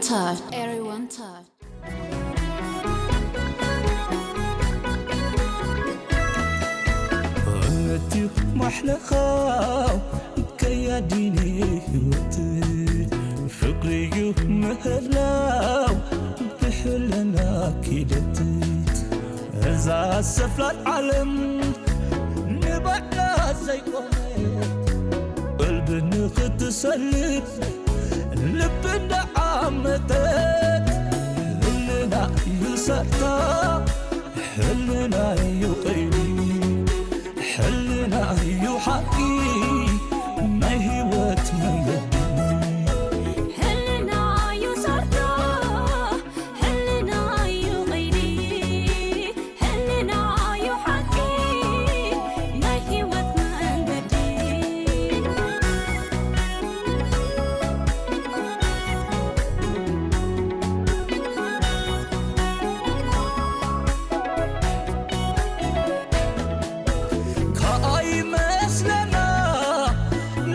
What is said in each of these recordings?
Touch. Area one Touch. እምነትዩ ማሕለኻ ከያዲኒ ህይወት ፍቅርዩ ምህላው ብሕልና ኪደት እዛ ሰፍላል ዓለም ንባዕላ ዘይቆመት ቀልቢ ንኽትሰልጥ ልቢ እንዳዓመተት ህልና እዩ ሰርታ ሕልና እዩ ቐይዲ ሕልና እዩ ሓቂ ናይ ህይወት መንገዲ ሕልና እዩ ሰርታ ሕልና እዩ ቐይዲ ሕልና እዩ ሓቂ ናይ ህይወት መንገዲ ከኣይመስለና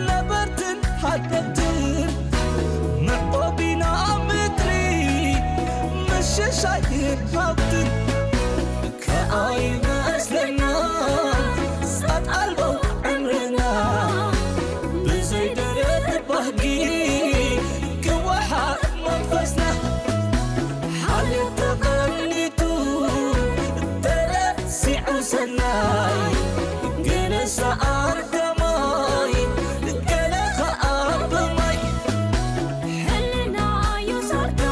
ነበርትን ሓደግትን መዕቆቢና ምድሪ ምሽሻይን ሃብትን ከኣይመስለና ሳት ኣልቦ ዕምርና ብዘይ ደረት ባህጊ ክወሓጥ መንፈስና ሓልዮት ተቐኒቱ ተረሲዑ ሰናይ ገለ ሰኣን ከማይ ገለ ኸኣ ብማይ ሕልና እዩ ሰርታ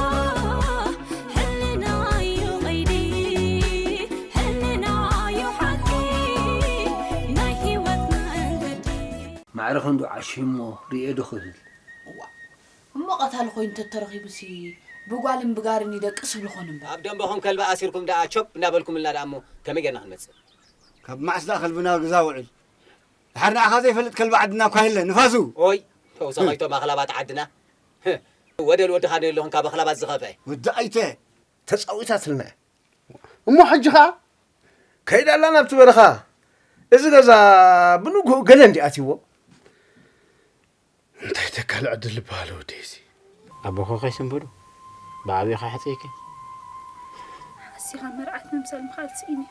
ሕልና እዩ ቐይዲ ሕልና እዩ ሓቂ ናይ ህይወት መንገዲ ማዕረ ክንዱ ዓሽሞ ርእየ ዶ ክብል እሞ ቀታሊ ኮይኑ ተተረኺቡሲ ብጓልን ብጋርን ይደቅስ ይብሉ ኾን እምበር። ኣብ ደንበኹም ከልቢ ኣሲርኩም ደኣ ቸብ እንዳበልኩምልና ደኣ እሞ ከመይ ጌርና ክንመጽእ? ካብ መዓስ ደኣ ከልብና ገዛ ውዕል? ድሓር ንዓኻ ዘይፈልጥ ከልቢ ዓድና እኳ የለ ንፋሱ። ኦይ ተውሳኺቶም ኣኽላባት ዓድና። ወደል ወድኻ ዶ የለኹን ካብ ኣኽላባት ዝኸፍአ? ወዲ ኣይተ ተጻዊታትልና። እሞ ሕጂ ኸኣ ከይዳ ኣላ ናብቲ በረኻ። እዚ ገዛ ብንግሆ ገለ እንዲ ኣትይዎ። እንታይ ተካል ዕድል ዝበሃል ወደይ እዚ። ኣቦኻ ከይሰንበዱ ብዓብኻ ሓፀይከ። ሓሲኻ መርዓት ምምሳል ምኽኣል ስኢነ።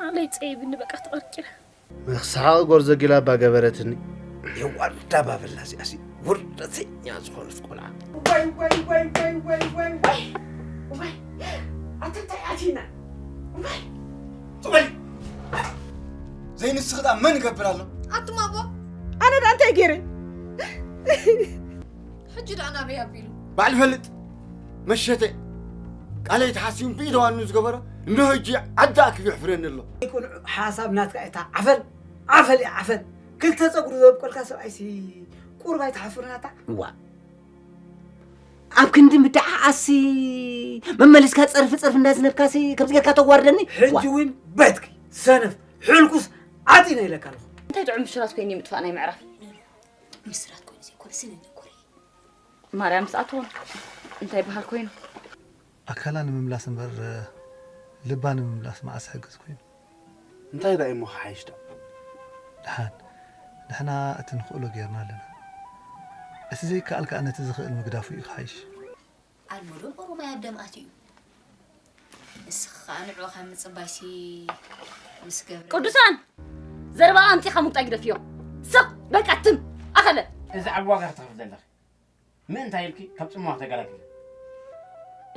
ዓቕለይ ፀይብኒ በቃ ተቐርቂረ። መኽስሓቕ ጎርዞ ጊላ እባ ገበረትኒ። የዋርዳ ባበላ እዚኣሲ ውርደተኛ ዝኾነት ቆልዓ። ወይ ወይ ወይ ወይ ወይ ወይ ወይ ወይ ኣታ እንታይ ኣቲና ወይ ጽበሊ ዘይንስኺ ደኣ መን ይገብር ኣሎ? ኣቱም ኣቦ ኣነ ደኣ እንታይ ገይረ? ሕጂ ደኣ ናበይ ኣቢሉ? ባዕሉ ይፈልጥ። መሸተ ቃለይ ተሓሲቡ ብኢደ ዋኑ ዝገበሮ እንሆ ሕጂ ዓዲ ኣኪቡ የሕፍረኒ ኣሎ። ቁኑዕ ሓሳብ ናትካ እታ ዓፈን ዓፈን እያ ዓፈን ክልተ ጸጉሩ ዘብቆልካ ሰብኣይሲ ቁሩብ ኣይትሓፍርን ኣታ? እዋ ኣብ ክንዲ ምድዓዓሲ መመሊስካ ጸርፊ ጸርፊ እንዳዝነብካሲ ከምዚ ጌርካ ተዋርደኒ ሕጂ እውን በትኪ ሰነፍ ሕልኩስ ዓጢነ ኢለካ ኣለኹ። እንታይ ጥዑም ብስራት ኮይኑ ምጥፋእ ናይ ምዕራፍ። ብስራት ኮይኑ ዘይኮነ ስንነ ኮሪ። ማርያም ምስኣ ትኹን እንታይ ይበሃል ኮይኑ? ኣካላ ንምምላስ እምበር ልባ ንምምላስ መዓስ ይሕግዝ ኮይኑ። እንታይ ደኣ እሞ ክሓይሽ ደኣ? ደሓን ንሕና እቲ ንኽእሎ ጌርና ኣለና። እቲ ዘይከኣል ከኣ ነቲ ዝኽእል ምግዳፉ እዩ ክሓይሽ። ኣልመዶም ኦሮማይ ኣብ ደም ኣትዩ። ንስኺ ኸኣ ንዕኡ ካብ ምጽባይሲ ምስ ገብረ። ቅዱሳን! ዘረባ ኣምጺኻ ሙጣ ግደፍዮ። ስቕ! በቃ ትም! ኣኸለ! እዚ ዓቢ ዋጋ ክትኸፍሊ ዘለኺ። ምእንታይ ኢልኪ ካብ ጽምዋ ተገላግሊ።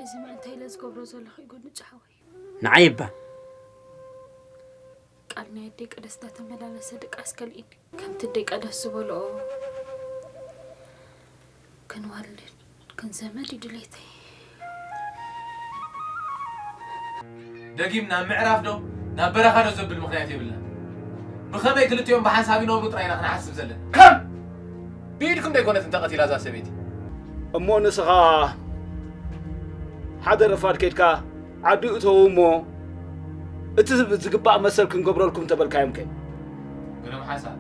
እዚ ምእንታይ ኢለ ዝገብሮ ዘለኹ እዩ ጎንጭ ሓወይ። ንዓይ እባ። ቃል ናይ ኣደይ ቀደስ እንዳተመላለሰ ድቃስ ከልኢኒ። ከምቲ ኣደይ ቀደስ ዝበልኦ ክንወልድ ክንዘመድ እዩ ድሌተይ። ደጊም ናብ ምዕራፍ ዶ ናብ በረኻ ዶ ዘብል ምኽንያት የብልናን። ብኸመይ ክልቲኦም ብሓንሳብ ይነብሩ ጥራይ ኢና ክንሓስብ ዘለና። ከም ብኢድኩም ዶ ኣይኮነትን ተቐቲላ እዛ ሰበይቲ? እሞ ንስኻ ሓደ ረፋድ ከይድካ ዓዲ እተዉ እሞ እቲ ዝግባእ መሰል ክንገብረልኩም እንተበልካዮም ከ? ግርም ሓሳብ።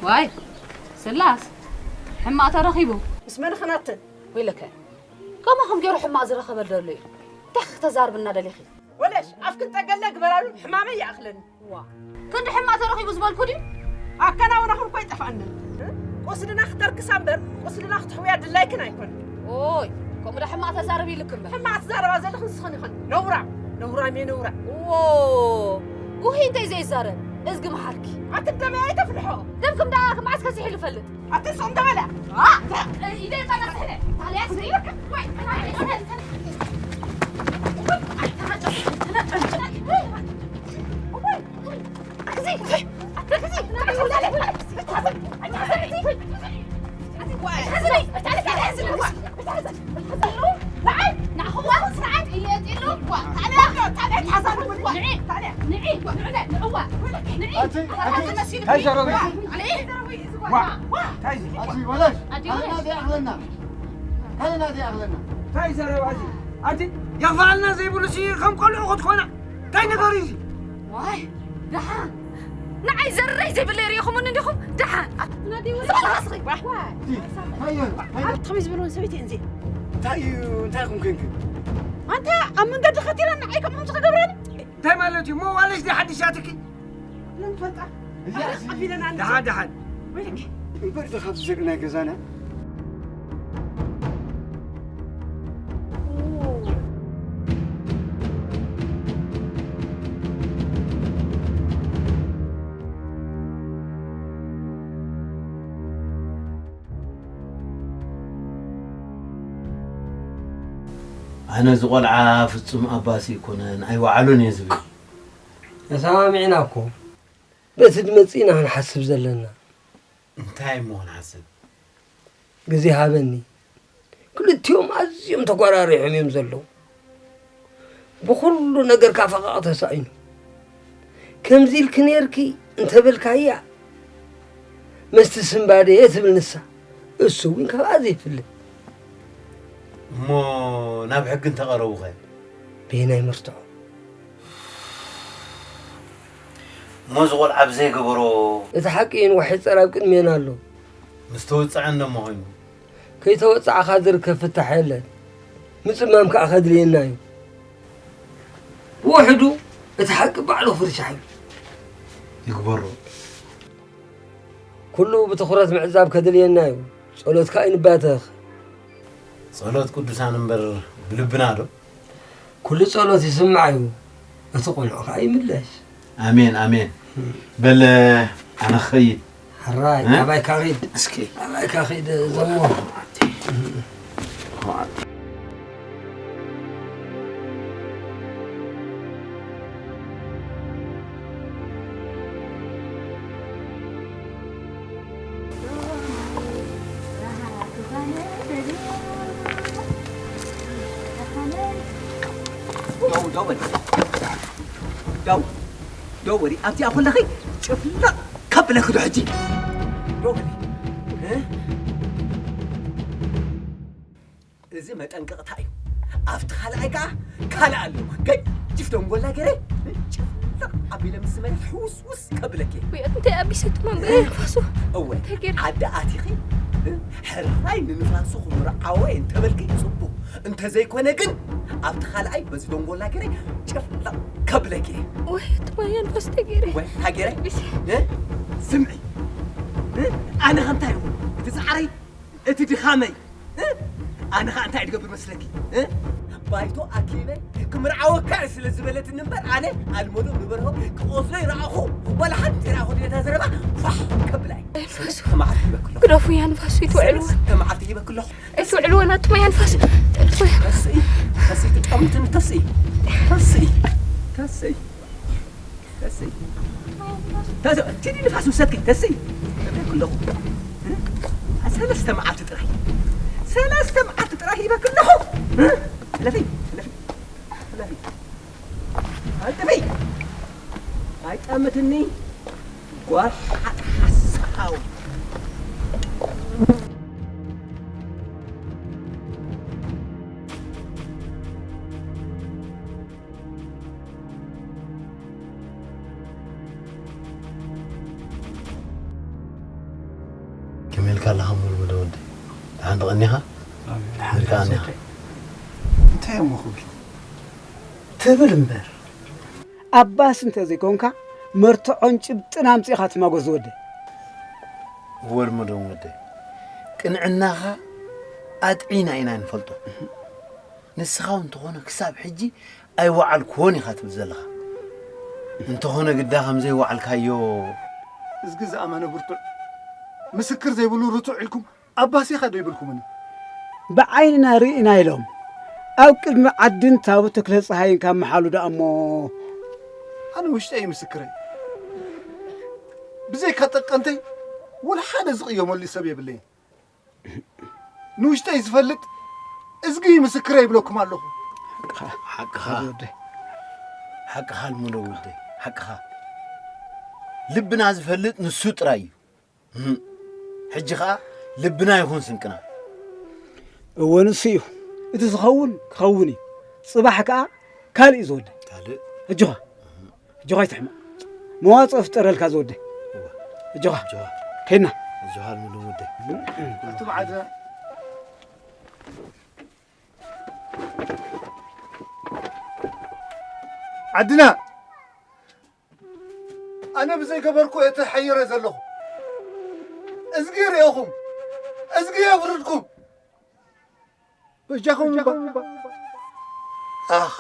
ዋይ ስላስ ሕማቕ ተረኺቡ። ምስ መን ኽናትን? ወይለከ ከማኹም ገይሩ ሕማቕ ዝረኸበ ደሎ እዩ። እንታይ ክተዛርብና ደሊኺ? ወለ ኣፍክን ጠገለ ግበራሉ፣ ሕማመይ ይኣኽለኒ። ዋ፣ ክንዲ ሕማቕ ተረኺቡ ዝበልኩ ድዩ? ኣከናውናኹም እኮ ኣይጠፍኣንን። ቁስልና ክተርክሳ እምበር ቁስልና ክትሕውያ ድላይክን ኣይኮነን። ኦይ፣ ከምኡ ዶ ሕማቕ ተዛረብ ኢልክ እምበር። ሕማቕ ትዛረባ ዘለኽን ንስኽን ኢኽን። ነውራም፣ ነውራም እየ ነውራም። ዎ፣ ጉሂ እንተይ ዘይዛረብ እዝጊ መሓልኪ። ኣቲ ደመይ ኣይተፍልሖ። ደምክም ደኣ መዓስ ከሲሑ ይፈልጥ? ኣቲ ስቕ እንዳ በለ። ዋ፣ ኢደይ ጠነስሕነ። ታልያ ስሪ። ወይ፣ ኣቲ፣ ኣቲ፣ እንታይ ዘረባ እዩ? ዋ፣ እንታይ እዩ? ኣቲ፣ ወላሽ፣ ኣቲ፣ ካለና ወላሽ። ዘይኣኽለና። ካለና ዘይኣኽለና። እንታይ ዘረባ እዩ? ኣቲ፣ የኽፍኣልና ዘይብሉ ሲ ከም ቆልዑ ክትኮና። እንታይ ነገር እዩ እዚ? ዋይ፣ ደሓን። ንዓይ ዘረይ ዘይብለይ ርኢኹምኒ እንዲኹም? ደሓን። ኣቲ፣ ናዲ ወላሽ። ዝኸልኻስኺ። ዋይ። ኣቲ፣ እንታይ እዩ? እንታይ እዩ? ኣቲ፣ ከመይ ዝበሉ ሰበይቲ እንዚ? እንታይ እዩ? እንታይ ኢኹም ኮንኩ? ኣንታ ኣብ መንገዲ ኸቲረን ንዓይ ከምኦም ዝኸገብረኒ? እንታይ ማለት እዩ? እሞ ዋለሽ ዲ ሓድሽ ኣትኪ? ለምፈልጣ። እዚኣ ኣቢለና እንዲ። ደሓን፣ ደሓን። ወይለኪ። እምበር ዶ ካብዚ ዘግናይ ገዛና? ኣነ እዚ ቆልዓ ፍጹም ኣባሲ ኣይኮነን፣ ኣይወዓሎን እየ ዝብል። ተሰማሚዕና እኮ። በቲ ዝመጽእ ኢና ክንሓስብ ዘለና። እንታይ እሞ ክንሓስብ? ግዜ ሃበኒ። ክልቲኦም ኣዝዮም ተጓራሪሖም እዮም ዘለዉ። ብኹሉ ነገርካ ፈቓቕ ተሳኢኑ። ከምዚ ኢልኪ ኔርኪ እንተበልካያ፣ መስቲ ስምባደ እየ ትብል ንሳ። እሱ እውን ካብኣ ዘይፍለ። እሞ ናብ ሕጊ እንተቐረቡኸ? በየናይ መርትዖ? እሞ እዚ ቆልዓ ብዘይገበሮ? እቲ ሓቂ ይንዋሕ ይጸር ኣብ ቅድሜና ኣሎ። ምስ ተወጽዐ እንደሞ ኮይኑ? ከይተወጻዕኻ ዝርከብ ፍታሕ የለን። ምጽማም ከኣ ከድልየና እዩ። ብውሕዱ እቲ ሓቂ ባዕሉ ክፍርሻሕ እዩ። ይግበሮ። ኩሉ ብትኹረት ምዕዛብ ከድልየና እዩ። ጸሎትካ ይንባተኽ። ጸሎት ቅዱሳን እምበር ብልብና ዶ? ኩሉ ጸሎት ይስማዕ እዩ፣ እቲ ቆልዑ ከኣ ይምለስ። ኣሜን፣ ኣሜን። በል፣ ኣነ ክኸይድ። ሕራይ፣ እ? ኣባይካ ኺድ። እስኪ። ኣባይካ ኺድ፣ ዘሞ። ደው፣ ደው በል። ደው፣ ደው በል። ኣብዚኣ ከለኺ ጭፍለቕ ከብለኪ ዶ ሕጂ? ደው በል። እ? እዚ መጠንቀቕታ እዩ። ኣብቲ ካልኣይ ከኣ ካልእ ኣሎ። ገጅፍ ደንጎላ ገይረ ጭፍለቕ ኣቢለ ምስ መሬት ሕውስውስ ከብለኪ። ወይ፣ እንታይ ኣቢሰ ትማን በይ ንፋሱ? እወ፣ እንታይ ገይረ? ዓዲ ኣቲኺ ሕራይ ንንፋሱ ክምርዓዎ እየ እንተበልኪ ጽቡቕ። እንተዘይኮነ ግን ኣብቲ ካልኣይ በዚ ደንጎላ ገይረ ጭፍለቕ ከብለኪ እየ። ወይ፣ ትማን ንፋሱ እንታይ ገይረ? ወይ፣ እንታይ ገይረ? ቢሲ። እ? ስምዒ። እ? ኣነ ኸ እንታይ ይኹን? እቲ ጻዕረይ እቲ ድኻመይ፣ እ? ኣነ ኸኣ እንታይ ድገብር መስለኪ? እ? ባይቶ ኣኪበ ክምርዓወካ እየ ስለ ዝበለትኒ እምበር፣ ኣነ ኣልመዶ ንበርሆ ክቆስሎ ይረኣኹ፣ ዋላ ሓንቲ ይረኣኹ ድሌታ ዘረባ ፋሕ ከብላ እየ። ንፋሱ። ሰለስተ መዓልቲ ሂበኪ ኣለኹ። ግደፉ፣ ያ ንፋሱ ይትውዕልዎ። ሰለስተ መዓልቲ ሂበኪ ኣለኹ። ኣይትውዕልዎ፣ ናቱም፣ ያ ንፋሱ። ተስኢ፣ ተስኢ፣ ተስኢ፣ ትጠምትኒ፣ ተስኢ፣ ተስኢ፣ ተስኢ። ተስኢ። ተስኢ። ኪዲ ንፋስ ውሰድኪ፣ ተስኢ። እብለኪ ኣለኹ። እ? ሰለስተ መዓልቲ ጥራይ። ሰለስተ መዓልቲ ጥራይ ሂበኪ ኣለኹ። እ? ሕለፊ፣ ሕለፊ፣ ሕለፊ። ኣንጥፊ። ኣይጠምትኒ። ጓል ሓጥ ሓሳዊ። ከመይ ኢልካ ኣለኻ ሙሉ ሙሉ ወደይ? ደሓን ዶ ቀኒኻ? ኣሜን። ደሓን ደሓን ቀኒኻ? ሰተይ። እንታይ እሞ ክብል? ትብል እምበር። ኣባሲ እንተ ዘይኮንካ፣ መርትዖን ጭብጥን ኣምጺእኻ ትማጎስ ዝወደ። እወ፣ ልሙድ እውን ወደይ። ቅንዕናኻ ኣጥዒና ኢና ንፈልጦ። ንስኻ እውን እንተኾነ ክሳብ ሕጂ ኣይወዓልኩዎን ኢኻ ትብል ዘለኻ። እንተኾነ ግዳ ከም ዘይወዓልካዮ። እዝጊ ዝኣመነ ብርቱዕ፣ ምስክር ዘይብሉ ርቱዕ ኢልኩም ኣባሲኻ ዶ ይብልኩምኒ? ብዓይንና ርኢና ኢሎም ኣብ ቅድሚ ዓድን ታቦት ተክለ ፀሃይን ካብ መሓሉ ደኣ እሞ። ኣነ ውሽጠይ እዩ ምስክረይ። ብዘይካ ጠቀንተይ ወላ ሓደ ዝቕየመሉ ሰብ የብለይን። ንውሽጠይ ዝፈልጥ እዝጊ ምስክረይ ይብለኩም ኣለኹ። ሓቅኻ። ሓቅኻ። ወደይ። ሓቅኻ ልሙዶ ወደይ፣ ሓቅኻ። ልብና ዝፈልጥ ንሱ ጥራይ እዩ። እም። ሕጂ ኸኣ ልብና ይኹን ስንቅና። እወ፣ ንሱ እዩ። እቲ ዝኸውን ክኸውን እዩ። ጽባሕ ከኣ ካልእ እዩ ዝወደ። ካልእ? ኣጆኻ። ኣጆኻ ኣይትሕመቕ። መዋጽኦ ፍጠረልካ ዝወደ። እወ። ኣጆኻ። ኣጆኻ። ከይድና። ኣጆኻ ልሙድ ወደይ። ኣቲ ብዓደ ዓድና ኣነ ብዘይገበርኩ እየ ተሓይረ ዘለኹ። እዝጊ ይርእኹም፣ እዝጊ የፍርድኩም። በጃኹም እባ። ኣኻ።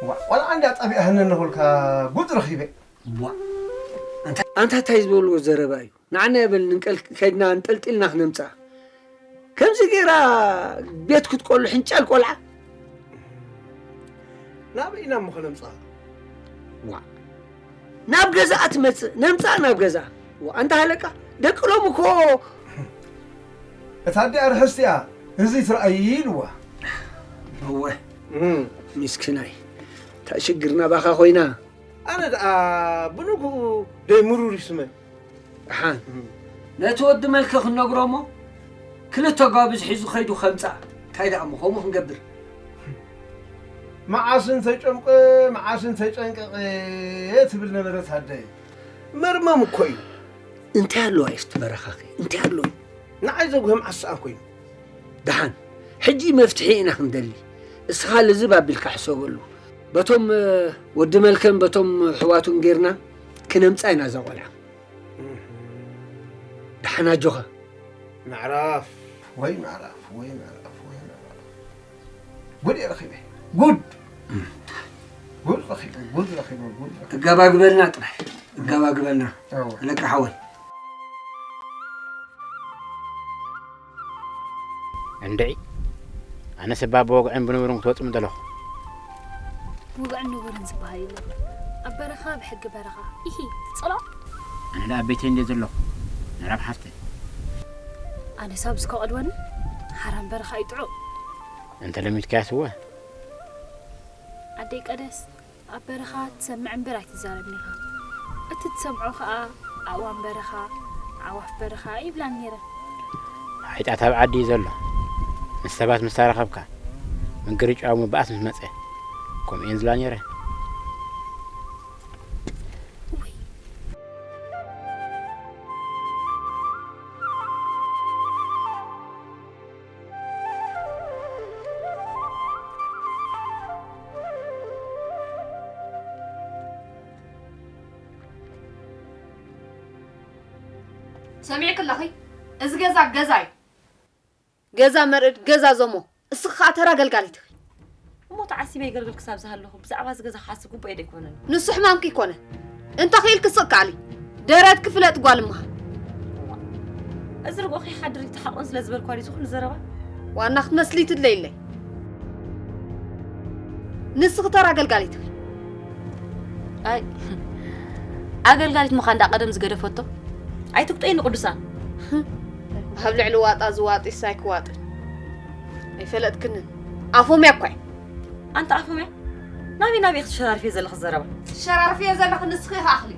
ዋ፣ ቆልዓ እንዳ ጠፊኣ ሃነኒ ክብልካ ጉድ ረኺበ። ዋ፣ ኣንታ፣ ኣንታ እንታይ ዝበልዎ ዘረባ እዩ? ንዓና ይበል፣ ንንቀል-፣ ከይድና እንጠልጢልና ክነምጽኣ። ከምዚ ገይራ ቤት ክትቆሉ ሕንጫል ቆልዓ? ናበይ ኢና እሞ ከነምጽኣ? ዋ፣ ናብ ገዛኣ ትመጽእ፣ ነምጽኣ ናብ ገዛኣ። ዋ፣ ኣንታ ሃለቃ፣ ደቂ ሎሚ እኮ እታ ኣዲኣ ርሕስቲ እያ፣ እዚ ትረኣይ ኢልዋ። እወ፣ እም። ምስክናይ፣ እታ ሽግር ናባኻ ኮይና። ኣነ ደኣ ብንግኡ ደይ ምሩር ይስመ። ደሓን፣ እም። ነቲ ወዲ መልከ ክንነግሮ እሞ፣ ክልተ ጓብዝ ሒዙ ከይዱ ከምጻ። እንታይ ደኣ እሞ ከምኡ ክንገብር? መዓስን ተጨምቀ፣ መዓስን ተጨንቀቐ ትብል ነበረት ኣደይ። መርመም እኮ እዩ። እንታይ ኣለዋ እስቲ በረኻኺ? እንታይ ኣለዋ? ንዓይ ዘጉህም ዓስኣን ኮይኑ። ደሓን፣ ሕጂ መፍትሒ ኢና ክንደሊ። እስኻ ልዝብ ኣቢልካ ሕሰበሉ። በቶም፣ እ፣ ወዲ መልከን በቶም ኣሕዋቱን ጌርና ክነምጻ ኢና እዛ ቆልዓ። እህ። ደሓን ኣጆኻ። ምዕራፍ ወይ ምዕራፍ ወይ ምዕራፍ ወይ ምዕራፍ። ጉድ እየ ረኺበ። ጉድ። ጉድ ረኺበ፣ ጉድ ረኺበ፣ ጉድ ረኺበ። እጋባግበልና ጥራይ፣ እጋባግበልና። እወ። ለቃ ሓወይ። እንድዒ፣ ኣነስ እባ ብወግዕን ብንቡርን ክትወጹ ምደለኹ። ወግዕን ንቡርን ዝበሃል የለን። ኣብ በረኻ ብሕጊ በረኻ። ኢሂ፣ ትጸልኦ? ኣነ ደኣ ኣብ ቤተይ እንድየ ዘለኹ፣ ምዕራፍ ሓፍተይ። ኣነስ ኣብዚ ከቐድወኒ ሓራም በረኻ እዩ ጥዑም። እንተ ለሚድካያስ እወ። ኣደይ ቀደስ፣ ኣብ በረኻ ትሰምዕ እምበር ኣይትዛረብን ኢኻ። እቲ ትሰምዖ ኸኣ ኣእዋም በረኻ፣ ኣዕዋፍ በረኻ ይብላን ነይረን። ሓይጣት ኣብ ዓዲ እዩ ዘሎ። ምስ ሰባት ምስ ተራኸብካ፣ ምግርጫው ምብኣስ ምስ መጸ፣ ከምኡ እየን ዝብላ ነይረን። ውይ። ሰሚዕኪ ኣለኺ? እዚ ገዛ ገዛይ። ገዛ መርዕድ፣ ገዛ ዞሞ። እስኺ ኸኣ ተራ ገልጋሊት ኢኺ። እሞ ተዓሲበ የገልግል ክሳብ ዝሃለኹ ብዛዕባ እዚ ገዛ ክሓስብ ግቡእ ዶ ኣይኮነን? ንሱ ሕማምኪ ኣይኮነን። እንተ ኽኢልኪ ስቕ ከኣሊ። ደረትኪ ፍለጥ ጓል እምኻ። እዋ። እዚ ርግኦኺ ሓድሪ ተሓቆን ስለ ዝበልኳ ድዩ እዚ ኩሉ ዘረባ? ዋና ክትመስሊ ትድለይለይ። ንስኺ ተራ ኣገልጋሊት ኢኺ። ኣይ፣ ኣገልጋሊት ምዃን ዳ ቀደም ዝገደፈቶ? ኣይትቁጠይኒ ቅዱሳን። ኣብ ልዕሊ ዋጣ ዝዋጢስ ኣይክዋጥን። ኣይፈለጥክንን። ኣፎምያ እኳ እዩ። ኣንታ ኣፎምያ፣ ናበይ ናበይ ክትሸራርፍዮ ዘለኺ ዘረባ? ትሸራርፍዮ ዘለኺ ንስኺ ኢኺ ኣኽሊ።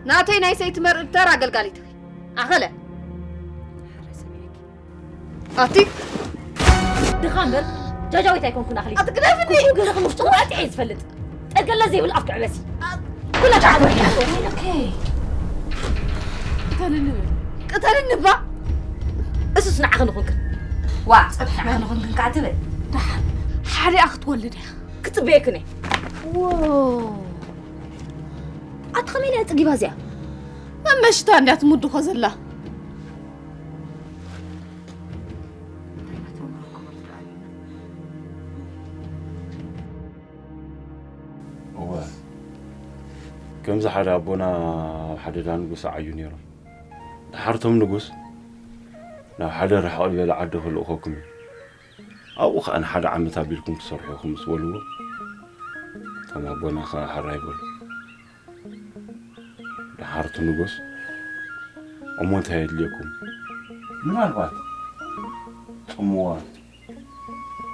ናተይ ናይ ሰይቲ መርዕድ ተራ ኣገልጋሊት ኢኺ። ኣኸለ። ኣቲ ድኻ እምበር ጃጃዊት ኣይኮንኩን ኣኽሊ። ኣቲ ግደፍኒ! ኩሉ ገለኹም ውሽጥኹም ኣጥዒ ዝፈልጥ። ጠልቀለ ዘይብል ኣፍ ክዕበሲ። ኩላ ጃዓት ወዲያ። ኦኬ። ቅተልኒ በል። ቅተልኒ እባ። እሱስ ንዓኺ ንኹንክን። ዋ፣ ንዓኺ ንኹንክን ከዓ ትብል። ደሓን ሓዲኣ ክትወልድ እያ። ክጽበየክን እየ። ዎ። ኣቲ ከመይ ኢላ እያ ጽጊባ እዚኣ? መመሽታ እንድያ ትምድኾ ዘላ። እወ፣ ከምዚ ሓደ ኣቦና ኣብ ሓደ ዳ ንጉስ ዓዩ ነይሮም። ደሓር እቶም ንጉስ ናብ ሓደ ርሕቕ ዝበለ ዓዲ ክልእኸኩም እዩ። ኣብኡ ኸኣ ንሓደ ዓመት ኣቢልኩም ትሰርሑ ኢኹም ምስ በልዎ፣ እቶም ኣቦና ኸኣ ሕራይ በሉ። ደሓር እቲ ንጉስ፣ እሞ እንታይ የድልየኩም? ምናልባት ጽምዋ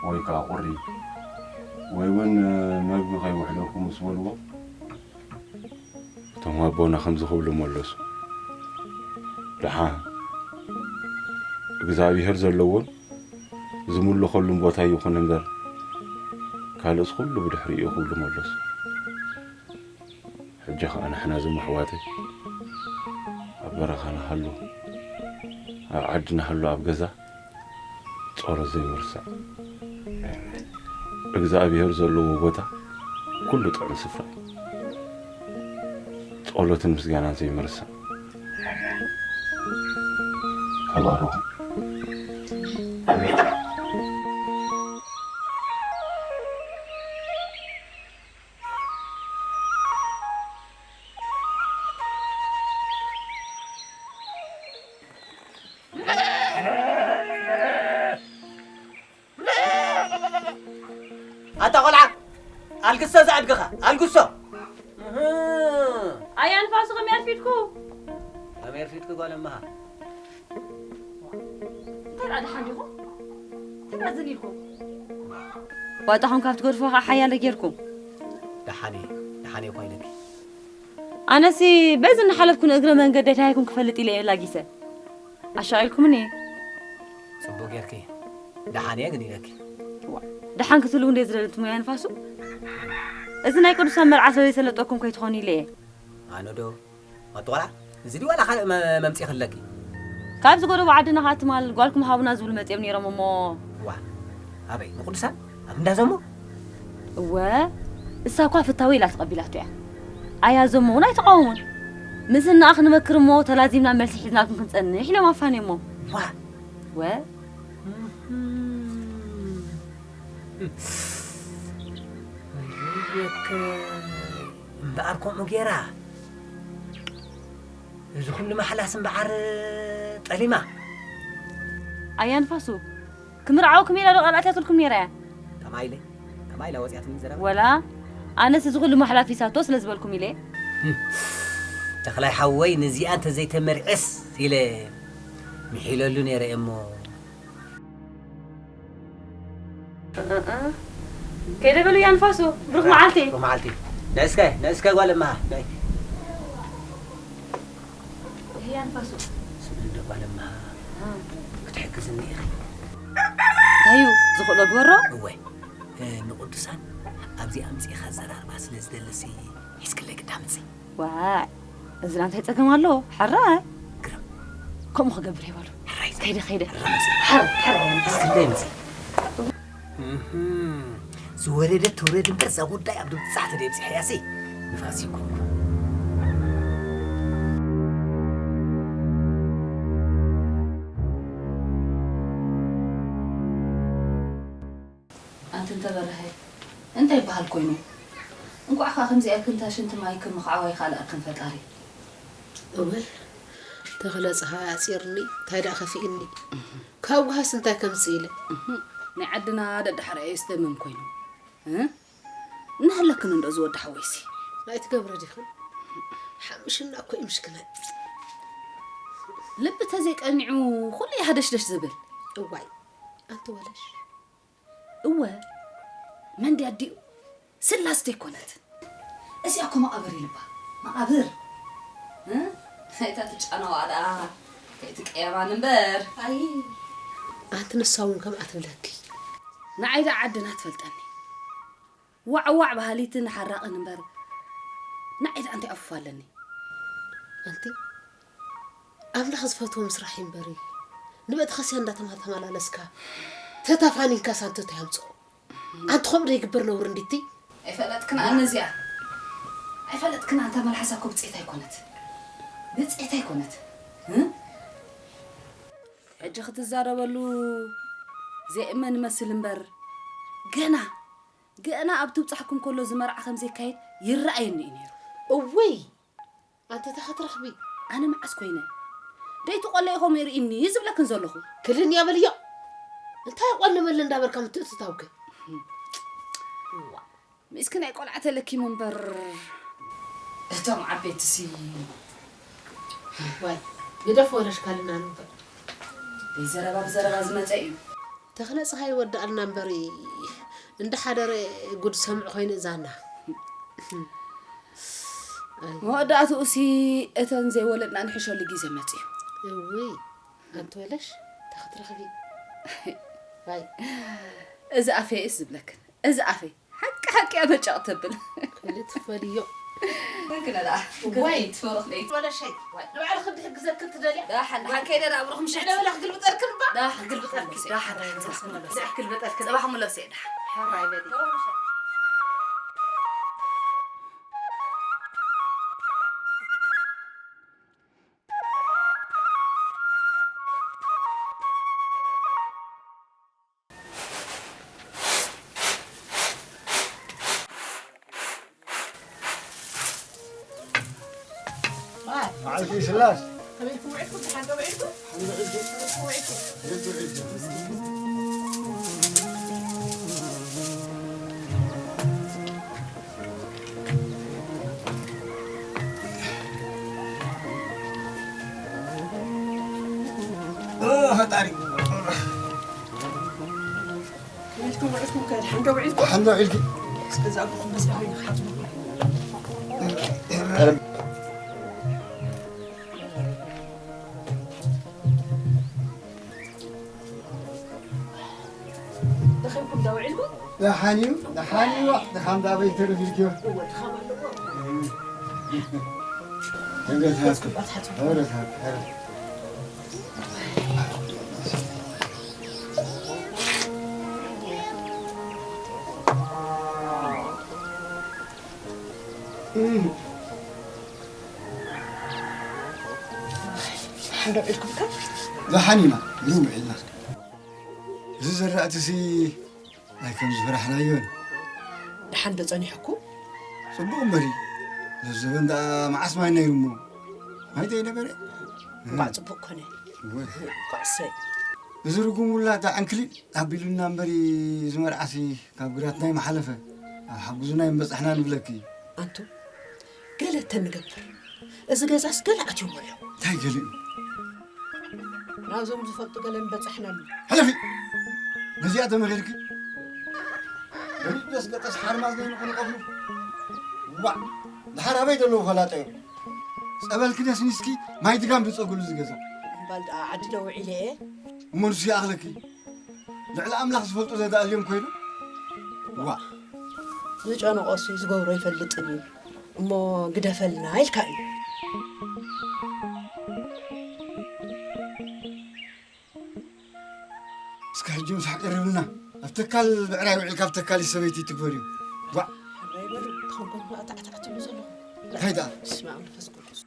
ወይ ከኣ ቁሪ ወይ እውን መግቢ ከይውሕደኩም ምስ በልዎ፣ እቶም ኣቦና ከምዚ ክብሉ መለሱ፣ ደሓን እግዚኣብሄር ዘለዎን ዝምለኸሉን ቦታ ይኹን እምበር፣ ካልእስ ኩሉ ብድሕሪኡ እዩ ክብሉ መለሱ። ሕጂ ኸኣ ንሕና እዞም ኣሕዋተይ ኣብ በረኻ ንሃሉ፣ ኣብ ዓዲ ንሃሉ፣ ኣብ ገዛ ጸሎት ዘይምርሳዕ። እግዚኣብሄር ዘለዎ ቦታ ኩሉ ጥዑም ስፍራ እዩ። ጸሎትን ምስጋናን ዘይምርሳዕ። ተባረኹ። ኣሜን። ኣታ ቆልዓ፣ ኣልግሶ ዝኣድግኻ፣ ኣልግሶ። እህ። ኣያ ንፋሱ ከመይ ኣርፊድኩ? ከመይ ኣርፊድኩ ጓል እመኻ? እንታይ ደኣ ደሓን ዲኹም? እንታይ ደኣ ዘን ኢልኩም? ዋጣኹም ካብ ትገድፉ ኸዓ ሓያለ ጌርኩም። ደሓን እየ፣ ደሓን እየ እኮ ኢለኪ። ኣነሲ በዚ እናሓለፍኩ ንእግረ መንገደይ ደሃይኩም ክፈልጥ ኢለ እየ ላጊሰ። ኣሻቒልኩምኒ። ጽቡቕ ጌርኪ። ደሓን እየ ግን ኢለኪ። ዋ፣ ደሓን ክትብሉ እንደ ዝደለትሞ እያ ንፋሱ። እዚ ናይ ቅዱሳን መርዓ ስለ ዘይሰለጠኩም ከይትኾኑ ኢለ እየ። ኣነ ዶ? ኣቲ ቆልዓ፣ እዚ ድዩ ዋላ ካልእ መ-፣ መምጽኢ ክለኪ? ካብዚ ጎደቦ ዓድና ኸኣ ትማል ጓልኩም ሃቡና ዝብሉ መጺኦም ነይሮም እሞ። ዋ፣ ኣበይ? ንቅዱሳን? ኣብ እንዳ ዘሞ? እወ፣ እሳ እኳ ፍታወይ ኢላ ተቐቢላቶ እያ። ኣያ ዘሞ እውን ኣይተቓወሙን። ምስ እንኣ ክንመክር እሞ ተላዚምና መልሲ ሒዝናልኩም ክንጸንሕ ኢሎም ኣፋንዮሞ። ዋ! ወ? እምበኣር ከምኡ ጌራ፣ እዚ ኩሉ ማሕላስ እምበኣር ጠሊማ። ኣያ ንፋሱ፣ ክምርዓወኩም ኢላ ዶ ቃል ኣትያትልኩም ነይራ እያ? ከማይ ኢለ፣ ከማይ ኢላ ወጽያትኒ ዘረባ። ወላ፣ ኣነስ እዚ ኩሉ ማሕላ ኣፍሪሳቶ ስለ ዝበልኩም ኢለ። ተኽላይ ሓወይ፣ ነዚኣ እንተዘይተመርዕስ ኢለ ምሒለሉ ነይረ እየ እሞ። እ፣ እ፣ እ። ከይደ በሉ ኣያ ንፋሱ፣ ብሩኽ መዓልቲ። ብሩኽ መዓልቲ። ነስከ፣ ነስከ ጓል እመሃ፣ ነይ። ኣያ ንፋሱ። ስምዒ እንዶ ጓል እመሃ፣ እ። ክትሕግዝኒ ኢኺ። እንታይ እዩ ዝኽእሎ ግበሮ? እወ፣ እ፣ ንቅዱሳን ኣብዚ ኣምጺእኻ ዘራርባ ስለ ዝደለሲ፣ ሒዝክለይ ግዳ ምጺ። ዋይ፣ እዝና እንታይ ጸገም ኣለዎ? ሕራይ። ግርም። ከምኡ ክገብር እየ በሉ። ሕራይ። ከይደ፣ ከይደ። ሕራይ። ሕራይ፣ ሕራይ። እስክንደይ ምጽእ። እህም። ዝወረደት ትውረድ እምበር፣ እዛ ጉዳይ ኣብ ድምጻዕ ተደብጺሐያሲ ንፋስ ይኩን። ኣንቲ እንተ በርሀ፣ እንታይ ይበሃል ኮይኑ? እንቋዕ ከኣ ከምዚኣ ክንታ ሽንቲ ማይ ክምኽዓዋ ይኻልኣክን ፈጣሪ። እወ፣ ተኽለ ጸሃይ ኣጺርኒ፣ እንታይ ደኣ ከፊእኒ? ካብ ጓሃስ እንታይ ከምጽእ ኢለ? ናይ ዓድና ደድሕሪኣ የስደምም ኮይኑ። እ? እናሃለክን እንዶ ዝወዲ ሓወይሲ። ኣይትገብረ ዲኽን? ሓምሽና እኮ እዩ ምሽክናይ። ልቢ ተዘይቀኒዑ ኩሉ እዩ ሃደሽደሽ ዝብል። እዋይ፣ ኣንቲ ወለሽ። እወ፣ መን ድያ ኣዲኡ? ስላስ ኣይኮነትን። እዚኣ እኮ መቓብር ኢልባ። መቓብር። እ? ናይታ ትጫነዋ ደኣ ከይትቀየማን እምበር። ኣይ። ኣንቲ ንሳ እውን ከምኣ ትብለኪ። ንዓይ ደኣ ዓድና ትፈልጠኒ። ዋዕ ዋዕ በሃሊትን ሓራቕን እምበር። ንዓይ ደኣ እንታይ ኣፉፍ ኣለኒ? ኣንቲ ኣምላኽ ዝፈትዎ ምስራሕ እዩ እምበር፣ ንበትኻስያ እንዳተማ-፣ ተመላለስካ፣ ተታፋኒንካ ሳንቶ እንታይ ኣምጽኦ? ኣንቲ ከምኡ ዘይግበር ነውሪ እንዲቲ? ኣይፈለጥክን ኣነ እዚኣ። ኣይፈለጥክን ኣንታ መልሓሳ እኮ ብጽየት ኣይኮነት። ብጽየት ኣይኮነት። እ? ሕጂ ክትዛረበሉ ዘይእመን ይመስል እምበር፣ ገና፣ ገና ኣብ ትብጻሕኩም ከሎ እዚ መርዓ ከም ዘይካየድ ይረኣየኒ እዩ ነይሩ። እውይ! ኣንተ እንታይ ክትረኽቢ? ኣነ መዓስ ኮይነ? ደይ ትቆለ ኢኹም ይርእኒ ዝብለክን ዘለኹ። ክልንያ በልዮ። እንታይ ቆልመለ እንዳበልካ ምትእትታውክ? እዋ፣ ምስኪናይ ቆልዓ ተለኪሙ እምበር። እቶም ዓበይትሲ። ዋይ፣ ግደፍ ወለሽ ካልና ንበር። ደይ ዘረባ ብዘረባ ዝመጸ እዩ። ተኽለ ጸሃይ ወዳኣልና እምበር፣ እንዳሓደረ ጉድ ሰምዕ ኮይኑ እዛና። ኣይ። መወዳእትኡሲ እተን ዘይወለድና ንሕሸሉ ግዜ መጽዩ። እውይ፣ ኣንቲ ወለሽ፣ እንታይ ክትረኽቢ? ኣይ። እዚ ኣፈይስ ዝብለክን፣ እዚ ኣፈይ። ሓቂ ሓቂ እያ መጫቕ ተብል። ክልትፈልዮ። መን ክነ ደኣ? ዋይ። ትፈርኽ ለይቲ። ወለሸይ፣ ዋይ። ንባዕልኺ ክሕግዘኪ ትደልያ? ዳሓን፣ ዳሓን ከይደ ደኣ ኣብርኹም ሸት። ደውላ ክግልብጠልክን እባ? ዳሓን ግልብጠልኪ። ዳሓን፣ ዳሓን፣ ዳሓን፣ ዳሓን፣ ጽባሕ ምለስ እየ፣ ዳሓን። ሕራይ በሊ። መዓልቲ ስላስ። ከመይ ውዒልኩም? ደሓን ዶ ውዒልኩም? ደሓን ዶ ውዒልኩም? ከመይ ውዒልኩም? ኦ፣ ፈጣሪ። ውዒልኩም፣ ውዒልኩም ከ ደሓን ዶ ውዒልኩም? ደሓን ዶ ውዒልኪ? እስከ እዛ ኣቦኹም በስመ ኣብ ኢልካ ሓትሙ። ደኺምኩም ዶ ውዒልኩም? ደሓን እዩ፣ ደሓን እዩ። ድኻም ዳ ኣበይ ተረፍ ኢልክዮ? እወ፣ ድኻም ኣለዎ። ህብረት ሃብኪ። ክቡራት ሓትሙ። ህብረት ሃብኪ፣ ህብረት። እም። ደሓን ዶ ውዒልኩም ከ? ደሓን ኢና፣ ግን ውዒልና። እዚ ዘራእትሲ ናይ ከም ዝፈራሕናዮን። ደሓን ዶ ጸኒሕኩም? ጽቡቕ እምበር እዩ። ዘዘበን ደኣ መዓስ ማይ ነይሩ እሞ። ማይ ዘይነበረ? እምባእ ጽቡቕ ኮነ። እወ። እኮ እሰይ። እዚ ርጉም ውላድ ዕንክሊል ኣቢሉና እምበሪ፣ እዚ መርዓሲ ካብ ግራትና ይመሓለፈ። ኣብ ሓጉዝና ይምበጻሕና ንብለኪ። ኣንቱ፣ ገለ እንተንገብር፣ እዚ ገዛስ ገለ ኣትዮም ኣለዉ። እንታይ ገሊኡ? ናብዞም ዝፈልጡ ገለ ምበጻሕናሉ። ሕለፊ! ነዚኣ ተመኺርኪ? በሊድ ደስ ገጠስ ሓርማዝ ነይኑ ክንቐፍሉ። ዋዕ! ድሓር ኣበይ ዘለዉ ፈላጠ እዮም? ጸበልኪ ነስኒስኪ ማይ ድጋም ብጸጉሉ ዝገዛ። እምባል ደኣ ዓዲ ዶ ውዒለ እየ? እሞ ንሱ ይኣኽለኪ? ልዕሊ ኣምላኽ ዝፈልጦ ዘዳኣልዮም ኮይኑ? ዋዕ! ዝጨነቖሲ ዝገብሮ ይፈልጥን እዩ። እሞ ግደፈልና ኢልካ እዩ። እስከ ሕጂ ምሳሕ ቀርብልና። ኣብ ተካል ብዕራይ ውዒልካ ኣብ ተካል ሰበይቲ ትግበር እዩ። ዋዕ! ሕራይ በሉ፣ እቶም ጎንኹ ኣታዕታዕ ትብሉ ዘለኹም። እንታይ ደኣ? በስመ ኣብ መንፈስ ቅዱስ።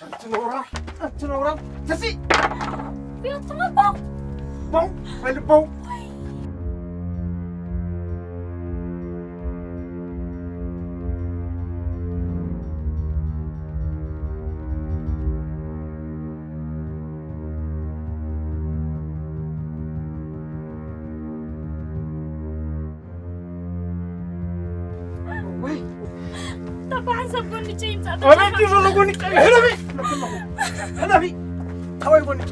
ኣንቲ ነውራ፣ ኣንቲ ነውራ፣ ተሲ! ቢያትመባው። ባው፣ በልባው። ወይ፣ ተባዕን ሰብ ጎንጨ ይምጻእ። ኣበይ ድዩ ዘሎ ጎንጨ? ሕለፊ! ሕለፊ! ካባይ ጎንጨ?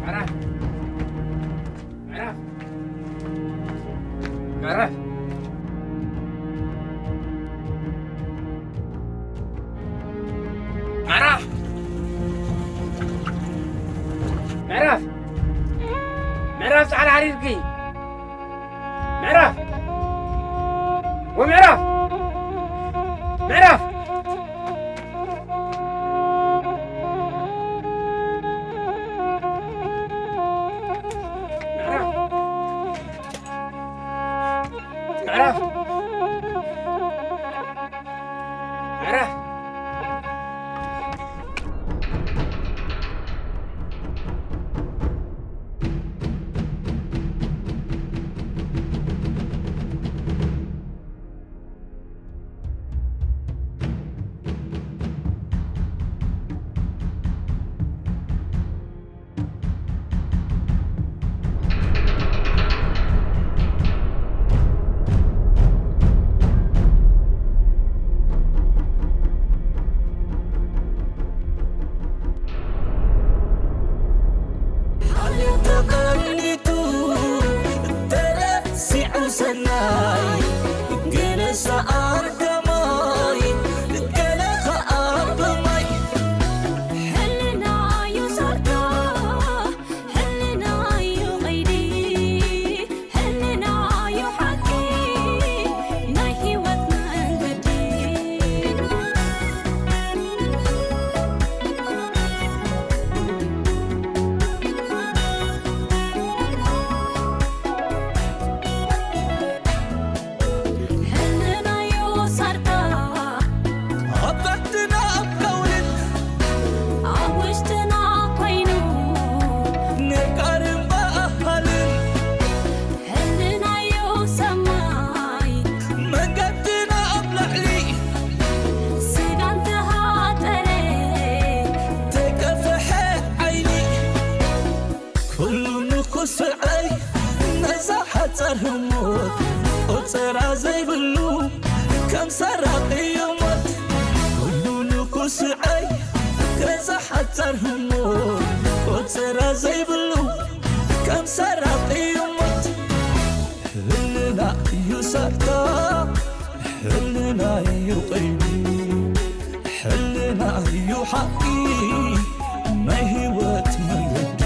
ምዕራፍ! ምዕራፍ! ምዕራፍ! ምዕራፍ! ምዕራፍ! ምዕራፍ ጻዕዳ ሓሪርኪ! ምዕራፍ! ወምዕራፍ! ምዕራፍ! ምዕራፍ! ምዕራፍ! ምዕራፍ! ሓልዮት ተቐኒቱ ተረሲዑ ሰናይ፣ ገለ ሰኣን ከማይ፣ ገለ ኸኣ ብማይ። ሕልና'ዩ ሳርታ፣ ሕልና'ዩ ቀይዲ፣ ሕልና'ዩ ሓቂ ናይ ህይወት መንገዲ። ሕልና'ዩ ሳርታ፣ ኣብ ዓድና ኣብ ከውልን ኣብ ውሽጥና ኮይኑ ነጋርን በሃልን። ሕልና'ዩ ሰማይ፣ መንገድና ኣብ ላዕሊ፣ ስጋ እንተሃጠረ፣ ተቀፍሐ ዓይኒ፣ ኩሉ ንኹስዐይ ነዛ ሓጻር ህሞት፣ ቆጸራ ዘይብሉ ከም ሰራቒ ሞት። ኩሉ ንኹስዐይ ነዛ ሓጻር ህሞት፣ ቆጸራ ዘይብሉ ከም ሰራቒ ሞት። ሕልና እዩ ሳርታ፣ ሕልና እዩ ቀይዲ፣ ሕልና እዩ ሓቂ ናይ ህይወት መንገዲ።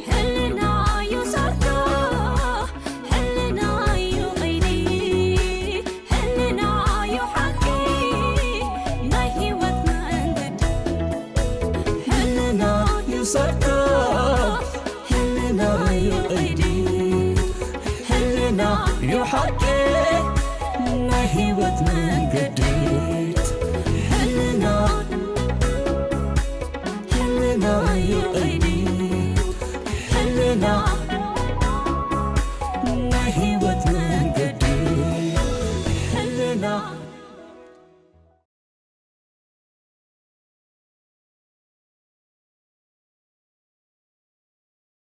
ሕልና እዩ ሳርታ፣ ሕልና እዩ ቀይዲ፣ ሕልና እዩ ሓቂ ናይ ህይወት መንገዲ። ሕልና እዩ ሳርታ፣ ሕልና እዩ ቀይዲ፣ ሕልና እዩ ሓቂ ናይ ህይወት መንገዲ። ሕልና፣ ሕልና እዩ ቀይዲ፣ ሕልና